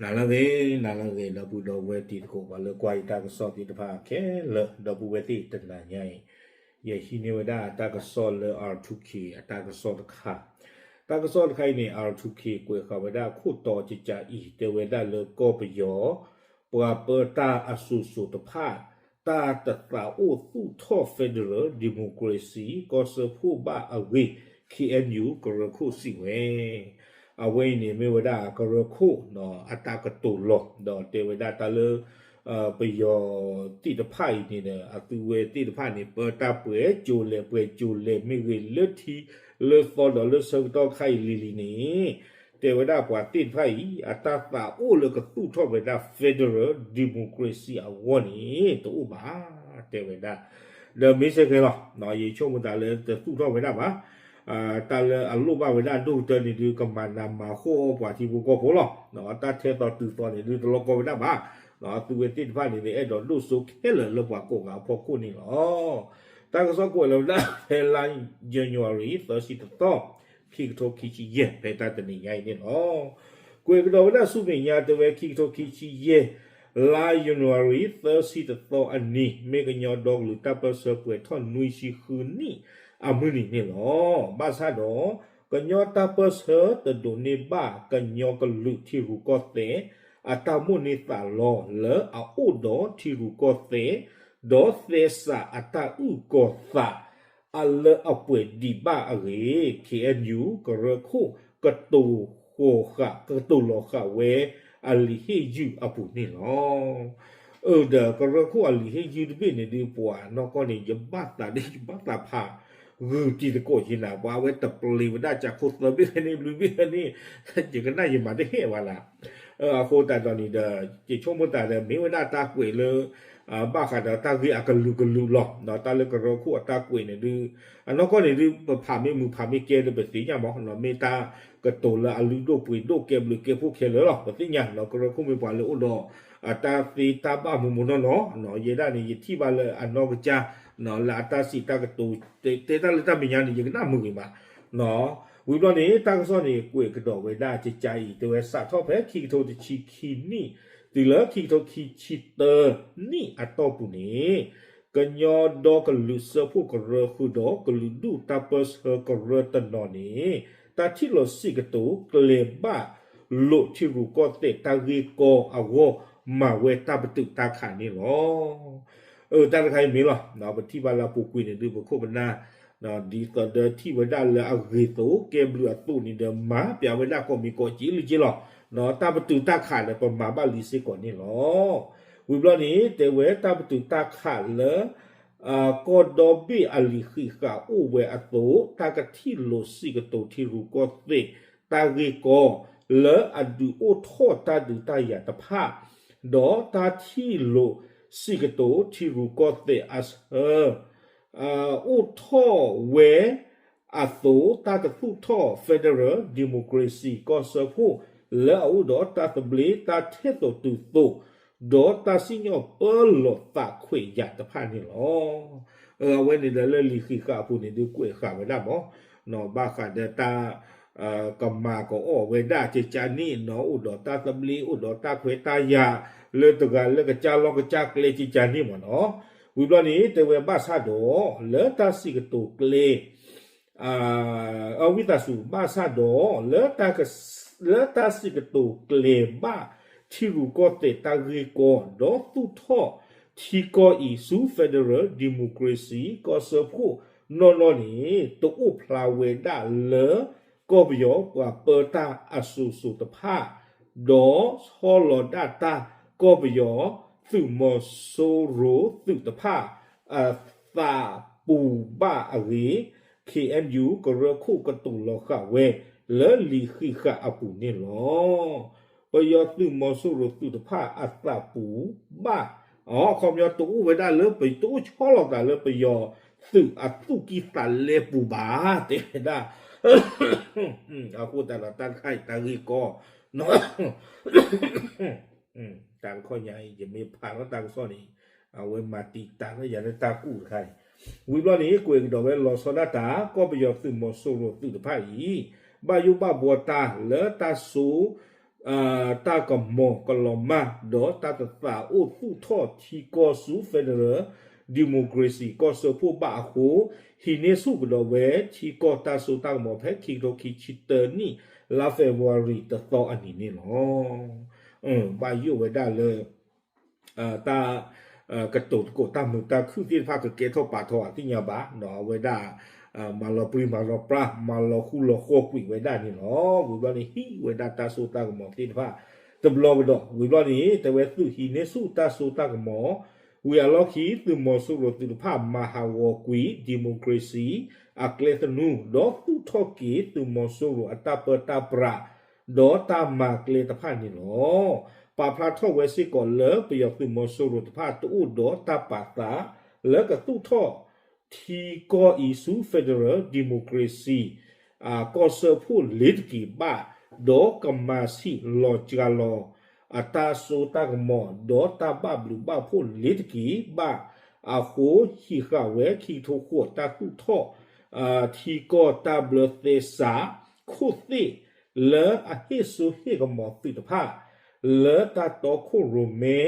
နၤလၢအဂ့ၤ, နၤလၢအဂ့ၤ ဒီပုၢ်ဒီဝဲၢ်တံၤသကိး ပှၤလၢကွၢ်ယတၢ်ကစီၣ်သ့ၣ်တဖၣ်ခဲလၢာ် ဒီပုၢ်ဝဲၢ်သ့ၣ်တနၤညါအံၤ, ယဟံးန့ၢ်ဝဲဒၣ်တၢ်ကစီၣ်လၢ R two K အတၢ်ကစီၣ်တခါ, တၢ်ကစီၣ်တခါအံၤန့ၣ် R two K ကွဲးဃာ်ဝဲဒၣ်ခိၣ်တီကကးအံၤ တဲဝဲဒၣ်လၢကီၢ်ပယီၤ ပှၤပၢတၢ်အစိၤစိၤတဖၣ် တၢ်တသးအိၣ်သူၣ်ထီၣ် Federal Democracy ကီၢ်စၢဖှိၣ်ဘၣ်အဂ့ၢ် K N U ကရၢခိၣ်စံးဝဲ, အဝဲအံၤန့ၣ်မ့ၢ်ဝဲဒၣ်ကရၢခိၣ် အတၢ်ကတိၤလီၤ ဒီးတဲဝဲဒၣ်တၢ်လၢ ပယီၤသ့ၣ်တဖၣ်အံၤန့ၣ်ဒီး အသုဝဲသ့ၣ်တဖၣ်န့ၣ် ပၢတၢ်ပှဲၤကၠိၤလဲၤပှဲၤကၠိၤလဲၤမ့ၢ်ဂ့ၤ လၢထံလၢသီဒီးလၢဆၢကတီၢ်ခါအံၤလံၤလံၤန့ၣ် တဲဝဲဒၣ်ပှၤသ့ၣ်တဖၣ်အံၤ အတၢ်သးအိၣ်လၢကသူၣ်ထီၣ်ဝဲဒၣ် Federal Democracy အဂီၢ်န့ၣ် တအိၣ်ဘၣ် တဲဝဲဒၣ်, ဒီးမ့ၢ်စ့ၢ်ကီးလီၤ ယဆိကမိၣ်သးလၢတသူၣ်ထီၣ်ဝဲဒၣ်ဘၣ်, တၢ်လၢအလိၣ်ဘၣ်ဝဲဒၣ်ဒိၣ်ကတၢၢ်န့ၣ်ဒုး ကမၤနးမၤဃီၣ်အီၣ်ပှၤထံဖိကီၢ်ဖိလီၤ, တၢ်ထဲသိးတုၤသိးန့ၣ်ဒုး တလီၤကီဝဲဒၣ်ဘၣ်, အသုဝဲသ့ၣ်တဖၣ်န့ၣ်ဒုး အဲၣ်ဒိးဒိၣ်စိခဲလၢာ်လၢပှၤကိးဂၤအဖီခိၣ်န့ၣ်လီၤ. တၢ်ကစီၣ်ကွဲးလီၤဝဲဒၣ်ဖဲလါ January သၢဆံတသီ ခံကထိခံဆံယဲၢ် ဖဲတၢ်တနံၤညါအံၤန့ၣ်လီၤ. ကွဲးကဒီးဝဲဒၣ်ဆူမဲာ်ညါတဲဝဲ ခံကထိခံဆံယဲၢ် လါ January သၢဆံတသီအနံၤ မ့ၢ်ကညီဒီကလုာ်တၢ်ပၢဆှၢပှဲၤထီၣ်နွံဆံဃုနံၣ်အမုၢ်နံၤန့ၣ်လီၤ. ဘၣ်ဆၣ်ဒီး ကညီတၢ်ပၢဆှၢတဒိးန့ၢ်ဘၣ်ကညီကလုာ်ထံရူၢ်ကီၢ်သဲး အတၢ်မိၣ်န့ၢ်သးလီလၢအအိၣ်ဒီးထံရူၢ်ကီၢ်သဲး ဒီးသဲစးအတၢ်အုၣ်ကီၤသး အလၢအပှဲၤဒံးဘၣ်အဂ့ၢ် K N U ကရၢခိၣ်ကတိၤဃီၤဃာ် ကတိၤလီၤဃာ်ဝဲအလံာ်ဟ့ၣ်ယုၢ်အပူၤန့ၣ်လီၤ. အၢဒီးကရၢခိၣ်အလံာ်ဟ့ၣ်ယုၢ်တဘ့ၣ်န့ၣ်ဒုး ပှၤနီၢ်ကီၢ်န့ၣ် ယဘၣ်သးဒ်ယဘၣ်သးဖးဂုာ်တံၤသကိးယနၤ ပှၤအဝဲတပျ့ၤဝဲဒၣ်ကၢခိၣ်သၢဘ့ၣ်ဖဲန့ၣ် ဘျုးဘ့ၣ်ဖဲန့ၣ် ယကနၣ်ယမၤတဟ့ၣ်ဝဲလၢ အဃိသတးဒီးန့ၣ်ဒီး ယဆိကမိၣ်သးဒီး မ့ၢ်ဝဲဒၣ်တၢ်ကွဲးလၢ ဘၣ်ဃးဒီးတၢ်ဂ့ၢ်အကလုာ်ကလုာ်လီၤ. တၢ်လၢကရၢခိၣ်အတၢ်ကွဲးန့ၣ်ဒုး အနီၢ်ကီၢ်န့ၣ်ဒုး ပဖးမ့ၢ်မုာ်ဖးမ့ၢ်ကဲဒီး ပသ့ၣ်ညါမး မ့ၢ်တၢ်ကတိၤလၢအလုၢ်ဒိၣ်ပှ့ၤဒိၣ်ကဲဘျုးကဲဖှိၣ်ခဲလၢာ်လီၤ. ပသ့ၣ်ညါ ကရၢခိၣ်မ့ၢ်ပှၤလၢအိၣ်ဒီး အတၢ်သ့တၢ်ဘၣ်မူးမူးနီၢ်နီၢ် ယဲဒၣ်န့ၣ် ယထံၣ်ဘၣ်လၢအနီၢ်ကစၢ် လၢအတၢ်စံးတၢ်ကတိၤ တဲတၢ်လၢတၢ်မဲာ်ညါန့ၣ် ယကနၣ်မုာ်ဂ့ၤမး ဝံၤဘျီန့ၣ် တၢ်ကစီၣ်န့ၣ် ကွဲးကဒီးဝဲဒၣ်ကကါအံၤ တဲဝဲစးထီၣ်ဖဲခံကထိတဆံခံနံၣ် တုၤလၢခံကထိခံဆံသၢနံၣ်အတီၢ်ပူၤန့ၣ် ကညီဒီကလုာ်စၢဖှိၣ်ကရၢဃုာ်ဒီးကလုာ်ဒူၣ်တၢ်ပၢဆှၢကရၢတနီၤန့ၣ် တၢ်ထံၣ်လိာ်စံးကတိၤကျဲၤဘၣ်လိာ်ထံရူၢ်ကီၢ်သဲးတၢ်ဂ့ၢ်ကီအဂီၢ် မၤဝဲတၢ်ပတုာ်တၢ်ခးန့ၣ်လီၤ. တၢ်တခါအံၤမ့ၢ်လီၤ ပထံၣ်ဘၣ်လၢအပူၤကွံာ်န့ၣ်ဒုး ပခိၣ်ပနၢ် ဒ်သိးဒီးထံၣ်ဝဲဒၣ်လၢအဂ့ၤအသိး ကဲဘျုးအသိးန့ၣ်ဒီး မၤပျးဝဲဒၣ်ကိးမံၤကိးက့လံက့လီၤ. တၢ်ပတုာ်တၢ်ခးဒီး ပမၤဘၣ်လံစ့ၢ်ကီးန့ၣ်လီၤ. ဝံၤဘျီန့ၣ် တဲဝဲတၢ်ပတုာ်တၢ်ခးလၢ ကီၢ်ဒီဘ့ၣ်အလံာ်ဃံးဃာ်အိၣ်ဝဲအသိး တၢ်ကထံၣ်လိာ်စံးကတိၤထံရူၢ်ကီၢ်သဲး တၢ်ဂ့ၢ်ကီ လၢအဒုးအိၣ်ထီၣ်တၢ်ဒုးတၢ်ယၤတဖၣ် ဒီးတၢ်ထံၣ်လိာ်စံးကတိၤထံရူၢ်ကီၢ်သဲးအဆၢ အိၣ်ထီၣ်ဝဲအသိး တၢ်ကသူၣ်ထီၣ် Federal Democracy ကီၢ်စၢဖှိၣ် လၢအအိၣ်ဒီးတၢ်သဘျ့ တၢ်ထဲသိးတုၤသိး ဒီးတၢ်စံၣ်ညီၣ်ပၢလီၤသးခွဲးယာ်တဖၣ်န့ၣ်လီၤ. အဝဲန့ၣ်ဒီးလၢလံာ်ဃံးဃာ်အပူၤန့ၣ်ဒုးကွဲးဃာ်ဝဲဒၣ်မး ဘၣ်ဃးဒီးတၢ် ကမၤကအီၣ်ဝဲဒၣ်ကကါန့ၣ်နီၤ အိၣ်ဒီးတၢ်သဘျ့ အိၣ်ဒီးတၢ်ခွဲးတၢ်ယာ် လၢတဂၤလၢကစၢ်လီၢ်ကစၢ်ကျဲကကါန့ၣ်မးနီၤ. ဝံၤဘျီန့ၣ် တဲဝဲဘၣ်ဆၣ်ဒီး လၢတၢ်စံးကတိၤကျဲ အဝံသးစူၤ ဘၣ်ဆၣ်ဒီး လၢတၢ်စံးကတိၤကျဲၤဘၣ်ထံရူၢ်ကီၢ်သဲးတၢ်ဂ့ၢ်ကီ ဒီးသူၣ်ထီၣ်ထံကီၢ်အံၤဆူ Federal Democracy ကီၢ်စၢဖှိၣ်နီၢ်နီၢ်န့ၣ် တအိၣ်ဖျါဝဲဒၣ်လၢ ကီၢ်ပယီၤပှၤပၢတၢ်အစိၤစိၤတဖၣ် ဒီးဆီလီၤဒၣ်တၢ် ကီၢ်ပယီၤသုးမီၤစိရိၤသုးတဖၣ် အသးပူၤဘၣ်အဂ့ၢ် K N U ကရၢခိၣ်ကတိၤလီၤဃာ်ဝဲ လၢလံာ်ဃံးဃာ်အပူၤန့ၣ်လီၤ. ပယီၤသုးမီၤစိရိၤသုးတဖၣ်အသးပူၤဘၣ်, အခီပညီတအိၣ်ဝဲဒၣ်လၢ တအိၣ်ဆီလီၤသးလၢပယီၤသုးအသူၣ်ကံၢ်သးလဲပူၤဘၣ် တဲဝဲဒၣ် အဃိသတးဒီးတၢ်တခါအံၤတၢ်ဂ့ၢ်ကီ တၢ်တခီညါအံၤ ယမ့ၢ်ဖးထီၣ်တၢ်ကစီၣ်န့ၣ် အဝဲမၤတံာ်တာ်လၢယၤလၢတၢ်ကူၣ်တခါန့ၣ်, ဝံၤဘျီန့ၣ် ကွဲးကဒီးဝဲလီၤဆီဒၣ်တၢ် ကီၢ်ပယီၤသုးမီၤစိရိၤသုးတဖၣ်အံၤ ဘၣ်ယိၣ်ဘၣ်ဘှီတၢ်လၢတၢ်စိ တၢ်ကမီၤကလီၤမၢ် ဒီးတၢ်တသးအိၣ်သူၣ်ထီၣ်ထံကီၢ်ဆူ Federal Democracy ကီၢ်စၢဖှိၣ်ဘၣ်အဃိ, ဟံးန့ၢ်ဆူၣ်ကဒီးဝဲထံကီၢ်တၢ်စိတၢ်ကမီၤဖဲခံကထိခံဆံတၢနံၣ် လါ February တသီအနံၤန့ၣ်လီၤ. ဘၣ်ယိၣ်ဝဲဒၣ်လၢ တၢ် ကတိၤသကိးတၢ်မုာ်တၢ်ခုၣ်သ့ၣ်တဖၣ်ကကဲထီၣ်ပာ်ထီၣ်အသ့ၣ်ညါဘၣ်, အဝဲဒၣ် မၤလီၤပြံမၤလီၤပြါ မၤလီၤဃူလီၤဃီကွံာ်ဝဲဒၣ်န့ၣ်လီၤ. ဝံၤဘျီန့ၣ်ဟံးဝဲဒၣ်တၢ်စိတၢ်ကမီၤသ့ၣ်တဖၣ် တဘျီကဒီး ဝံၤဘျီန့ၣ် တဲဝဲသုးဟံးန့ၢ်ဆူၣ်တၢ်စိတၢ်ကမီၤ, ဝံၤအလီၢ်ခံ သုးမီၤစိရိၤသုးတဖၣ်မၤဟးဂီၤကွံာ် democracy အကျဲသနူ, ဒီးသူၣ်ထီၣ်က့ၤသုးမီၤစိရိၤအတၢ်ပၢတၢ်ပြး ဒီးတၢ်မၤကျဲတဖၣ်န့ၣ်လီၤ. ပာ်ဖျါထီၣ်ဝဲစ့ၢ်ကီးလၢပယီၤသုးမီၤစိရိၤတဖၣ်တအိၣ်ဒီးတၢ်ပာ်သး လၢကသူၣ်ထီၣ်ထံကီၢ်အံၤဆူ Federal Democracy ကီၢ်စၢဖှိၣ်လ့ၤတက့ၤဘၣ်, ဒီးကမၤဆံးလီၤစှၤလီၤ အတၢ်စိတၢ်ကမီၤ ဒီးတၢ်ဘၣ်ဘျုးဘၣ်ဖှိၣ်လ့ၤတက့ၤဘၣ်အဃိ, ဟံးဃာ်ဝဲခံကထိဃိးတၢ်သူၣ်ထီၣ် ထံကီၢ်တၢ်ဘျၢသဲစး ခိၣ်သ့ၣ်လၢအဟ့ၣ်စိဟ့ၣ်ကမီၤသုးတဖၣ် လၢတၢ်တီခိၣ်ရိၣ်မဲ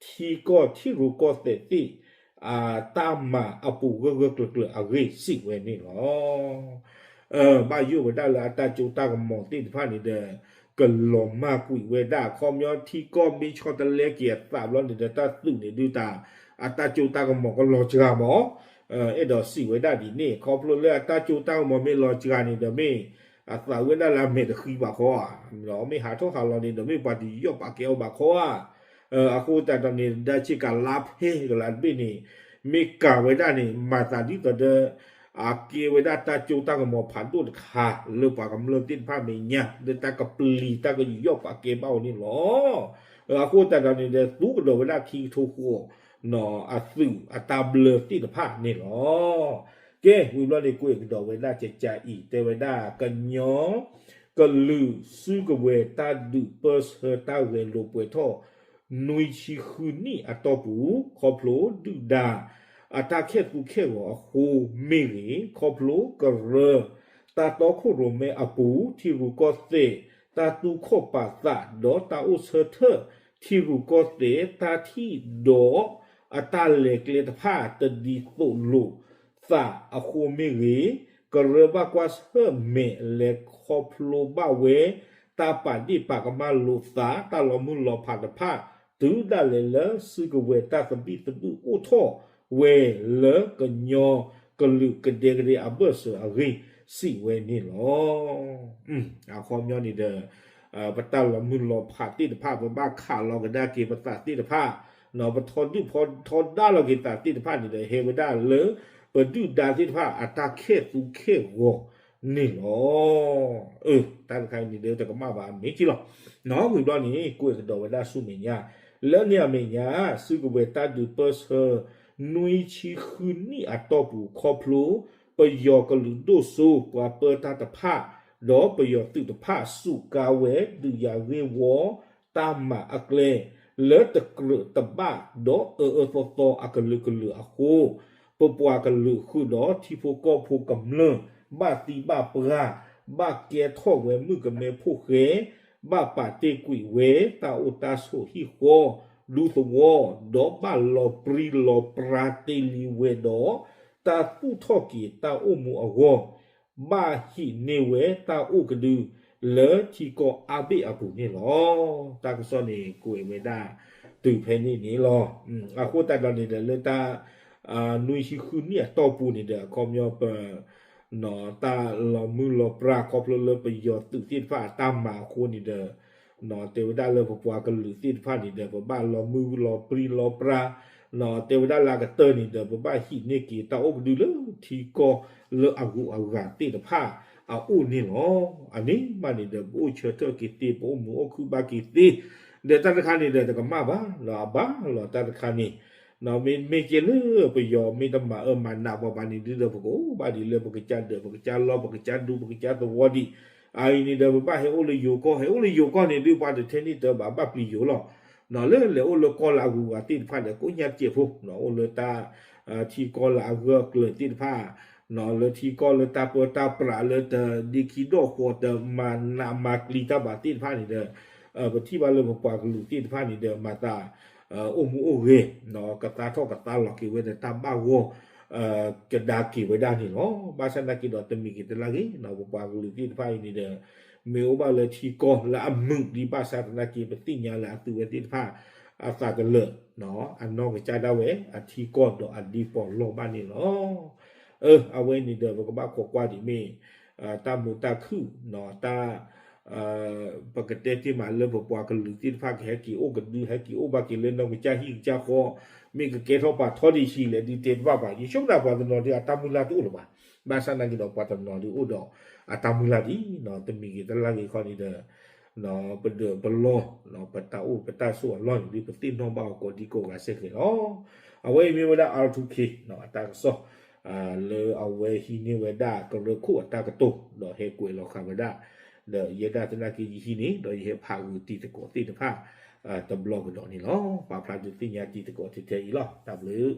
ထံကီၢ်ထံရူၢ်ကီၢ်သဲးသ့ၣ် တၢ်မၤအပူၤဂၢၢ်ဂၢၢ်ကျၢၤကျၢၤအဂ့ၢ်စံးဝဲန့ၣ်လီၤ. ဘၣ်ယိၣ်ဝဲဒၣ်လၢအတၢ်ကၠိတၢ်ကမီၤသ့ၣ်တဖၣ်န့ၣ်ဒီး ကလီၤမၢ်ကွံာ်ဝဲဒၣ် ခီပညီထံကီၢ်မ့ၢ်ဆီတလဲက့ၤအသးဘျီန့ၣ်ဒီး တၢ်သုးန့ၣ်ဒုးတၢ် အတၢ်ကၠိတၢ်ကမီၤကလီၤစှၤမး, အဲၣ်ဒိးစံးဝဲဒၣ်ဒ်န့ၣ် ခီဖျိလၢအတၢ်ကၠိတၢ်ကမီၤမ့ၢ်လီၤစှၤန့ၣ်ဒီးမ့ၢ် အသးဝဲဒၣ်လၢအမဲာ်တဃံဘၣ်ခီဧါ, မ့ၢ်ဟးထီၣ်ဟးလီၤန့ၣ်ဒီးမ့ၢ်ပှၤတယူးယီၣ်ပာ်ကဲအီၤဘၣ်ခီဧါ, အဃိသတးဒီးန့ၣ် ဒၣ်ဆ့ကၤလါဖဲကလါတဘ့ၣ်န့ၣ် မ့ၢ်ကၤဝဲဒၣ်န့ၣ် မၤသးဒ်သိးဒီး အကဲဝဲဒၣ်တၢ်ကၠိတၢ်ကမီၤဖးဒိၣ်တခါ လၢပှၤကမျၢၢ်သ့ၣ်တဖၣ်မဲာ်ညါ လၢတၢ်ကပျံၤတၢ်ကယူးယီၣ်ပာ်ကဲဘၣ်အီၤန့ၣ်လီၤ. အဃိသတးဒီးန့ၣ်ဒီး သူကဒီးဝဲဒၣ်ခံကထိဃိး အသုးအတၢ်ဘျၢသ့ၣ်တဖၣ်န့ၣ်လီၤ. ကဲ ဝံၤဘျီန့ၣ် ကွဲးကဒီးဝဲဒၣ်ကကးအံၤ တဲဝဲဒၣ် ကညီကလုာ်စုကဝဲၤတၢ်ဒုးပၢဆှၢတၢ်ဂဲၤလိာ်ပှဲၤထီၣ် နွံဆံဃုနံၣ်အတီၢ်ပူၤ ခီဖျိဒုၣ်ဒါ အတၢ်ခဲၣ်သူခဲၣ်ဂီၤအဃိမ့ၢ်ဂ့ၤ, ခီဖျိကရၢ တၢ်တီခိၣ်ရိၣ်မဲအပူၤ ထံရူၢ်ကီၢ်သဲး တၢ်သူၣ်ခီၣ်ပာ်သး ဒီးတၢ်အိၣ်ဆၢထၢၣ် ထံရူၢ်ကီၢ်သဲး တၢ်ထံၣ်ဒီး အတၢ်လဲၤကျဲတဖၣ် တဒ်သိးလိာ်သးအဃိမ့ၢ်ဂ့ၤ, ကရၢဘၣ်ကွၢ်ဆၢၣ်မဲာ်လဲၤခီဖျိဘၣ်ဝဲ တၢ်ပာ်ဒ့ၣ်ပာ်ကမၣ်လိာ်သး တၢ်လီၤမုၢ်လီၤဖးတဖၣ် တုၤဒၣ်လဲာ်လၢစုကဝဲၤတၢ်သဘံၣ်သဘုၣ်အိၣ်ထီၣ်ဝဲလၢကညီကလုာ်ကဒဲကဒဲအဘၢၣ်စၢၤအဂ့ၢ် စံးဝဲန့ၣ်လီၤ. အခီပညီန့ၣ်ဒီး ပတၢ်လီၤမုၢ်လီၤဖးသ့ၣ်တဖၣ် ပဘၣ်ခးလီၤကဒါက့ၤပသးသ့ၣ်တဖၣ်, ပထီဒုၣ်ထီဒါလီၤက့ၤသးသ့ၣ်တဖၣ်န့ၣ်ဒီး ဟဲဝဲဒၣ်လၢ ပဒုၣ်ဒါသ့ၣ်တဖၣ်အတၢ်ခဲၣ်သူခဲၣ်ဂီၤန့ၣ်လီၤ. တၢ်တခါအံၤန့ၣ်ဒီးတကမၣ်ဘၣ် မ့ၢ်က့လီၤ. ဝံၤဘျီန့ၣ် ကွဲးကဒီးဝဲဒၣ်ဆူမဲာ်ညါ, လၢန့ၣ်အမဲာ်ညါ စုကဝဲၤတၢ်ဒုးပၢဆှၢ နွံဆံဃုနံၣ်အတီၢ်ပူၤ ခီဖျိ ပယီၤကလုာ်ဒိၣ်စိ ပှၤပၢတၢ်တဖၣ် ဒီးပယီၤသုးတဖၣ် စူးကါဝဲ ဒုးယၤဂ့ၢ်ဝီ တၢ်မၤအကျဲ လၢတကြၢးတဘၣ် ဒီးအၢအၢသီသီအကလုာ်ကလုာ်အဃိ, ပပှၤကလုာ်ဃုာ်ဒီးထံဖိကီၢ်ဖိကမျၢၢ် ဘၣ်သံဘၣ်ပှၢ်, ဘၣ်ကဲထီၣ်ဝဲမုၣ်ကမဲဖိဃဲ, ဘၣ်ပာ်တ့ၢ်ကွံာ်ဝဲ တၢ်အိၣ်တၢ်ဆိးဟံၣ်ဃီ ဒူသဝီ, ဒီးဘၣ်လီၤပြံလီၤပြါတ့ၢ်လံဝဲဒီး တၢ်သူၣ်ထီၣ်က့ၤတၢ်အိၣ်မူအဂီၢ် ဘၣ်ဟံးန့ၢ်ဝဲတၢ်အိၣ်ကဒု လၢထံကီၢ်အါဘ့ၣ်အပူၤန့ၣ်လီၤ. တၢ်ကစီၣ်န့ၣ် ကွဲးဝဲဒၣ်တုၤဖဲန့ၣ်န့ၣ်လီၤ. အဃိသတးဒီးန့ၣ်ဒီး လၢတၢ် နွံဆံဃုနံၣ်အတီၢ်ပူၤန့ၣ်ဒီး အခီပညီပ တၢ်လီၤမုၢ်လီၤပြါ ခီဖျိလၢပယီၤသုးသ့ၣ်တဖၣ်အတၢ်မၤအဃိန့ၣ်ဒီး တဲဝဲဒၣ်လၢပပှၤကလုာ်သ့ၣ်တဖၣ်န့ၣ်ဒီး ပဘၣ်လီၤမုၢ်လီၤပြံလီၤပြါ, တဲဝဲဒၣ်လၢအကတၢၢ်န့ၣ်ဒီး ပဘၣ်ဟံးန့ၢ်က့ၤတၢ်အိၣ်ကဒုလၢထံကီၢ်လၢအဂုၤအဂၤသ့ၣ်တဖၣ်အအိၣ်န့ၣ်လီၤ. အန့ၣ်မးန့ၣ်ဒီး ပအိၣ်ဆၢထၢၣ်က့ၤသ့ ပအိၣ်မုာ်အိၣ်ခုၣ်ဘၣ်က့ၤသ့, ဒီးတၢ်တခါန့ၣ်ဒီး တကမၣ်ဘၣ်လီၤ အဘၣ်လီၤတၢ်တခါန့ၣ် မ့မ့ၢ်ကဲလၢပယီၤမ့ၢ်တမၤအၢမၤနးပှၤဘၣ်န့ၣ်ဒုဒီး ပကအိၣ်ဘၣ်ဒ်လၢပကစၢ်ဒၢး ပကစၢ်လီ ပကစၢ်ဒူ ပကစၢ်သဝီဒံး, အအံၤန့ၣ်ဒီး ပဘၣ်ဟဲအိၣ်လၢယိၤကီၢ် ဟဲအိၣ်လၢယိၤကီၢ်န့ၣ်ဒု ပှၤတထဲန့ၢ်တၢ်ဘၣ် ဘၣ်ပျံၤယိၤလီၤ. လၢလဲၤအိၣ်လၢကီၢ်လၢအဂုၤအဂၤသ့ၣ်တဖၣ်ဒီး ကိးညါတစဲးဖိ အိၣ်လၢတၢ် ထံကီၢ်လၢအဂၢၢ်အကျၢၤသ့ၣ်တဖၣ် လၢထံကီၢ်လၢတၢ်ပၢတၢ်ပြးလၢတဒ့ခံဒီၣ်ဃီ တမၤနးမၤကျံတၢ်ဘၣ်သ့ၣ်တဖၣ်န့ၣ်ဒီး ပထံၣ်ဘၣ်လၢပပှၤကလုာ်သ့ၣ်တဖၣ်န့ၣ်ဒီး မၤသး အိၣ်မူအိၣ်ဂဲၤ ကသါထီၣ်ကသါလီၤက့ၤဝဲဒီးတၢ်ဘၣ်ဂီၢ် ကဒါက့ၤဝဲဒၣ်န့ၣ်လီၤ. ဘၣ်ဆၣ်သနာ်က့ဒီးတမံၤဂ့ၤတလၢ်ဂ့ၤ ပပှၤကလုာ်သ့ၣ်တဖၣ်အံၤန့ၣ်ဒီး မ့ၢ်အိၣ်ဘၣ်လၢထံကီၢ်လၢအမုာ်ဒံးဘၣ်ဆၣ်သနာ်က့ ပသ့ၣ်ညါလၢအသုဝဲသ့ၣ်တဖၣ် အသးတလၢာ် အနီၢ်ကစၢ်ဒၣ်ဝဲ အထံကီၢ်ဒီးအဒ့ပီၢ်လီၢ်ဘၣ်န့ၣ်လီၤ. အဝဲန့ၣ်ဒီး ပကဘၣ်ခိးကွၢ်ဒ်မ့ၢ် တၢ်မုာ်တၢ်ခုၣ် တၢ် ပကတဲတ့ၢ်မးလၢပပှၤကလုာ်သ့ၣ်တဖၣ်ကဟဲက့ၤအိၣ်ကဒု ဟဲက့ၤအိၣ်ဘၣ်က့ၤလၢနီၢ်ကစၢ်ဟံၣ်ကစၢ်ဃီ မ့ၢ်ကကဲထီၣ်ပှၤထီဒံးဆံးလဲၣ်ဒုးတဲတဘၣ်ဘၣ်. ယဆိကမိၣ်ပှၤတနီၤဒုးအတၢ်မုၢ်လၢ်တအိၣ်လၢၤဘၣ်. ဘၣ်ဆၣ်သနာ်က့ဒီးပှၤတနီၤဒုးအိၣ်ဒီးအတၢ်မုၢ်လၢ်ဒံး တမံၤဂ့ၤတလၢ်ဂ့ၤခီန့ၣ်ဒီး ပဒၢးပလီၢ် ပတၢ်အိၣ်ပတၢ်ဆိးအလီၢ်န့ၣ်ဒုး ပသ့ၣ်နီၣ်ဘၣ်အီၤကိးဒံကိးဂၤစ့ၢ်ကီးလီၤ. အဝဲအံၤမ့ၢ်ဝဲဒၣ် R two K အတၢ်ကစီၣ် လၢအဝဲဟံးန့ၢ်ဝဲဒၣ်ကရၢခိၣ်အတၢ်ကတိၤ ဒီးဟဲကွဲးလီၤဃာ်ဝဲဒၣ် ဒီးယဲဒၣ်သနာ်က့ယဟံးန့ၢ် ဒီးယဟဲဖးဂုာ်တံၤသကိးသ့ၣ်တဖၣ် တဘျီကဒီးန့ၣ်လီၤ. ပာ်ဖျါဒုးသ့ၣ်ညါတံၤသကိးထဲထဲအံၤလီၤ. တၢ်ဘျုး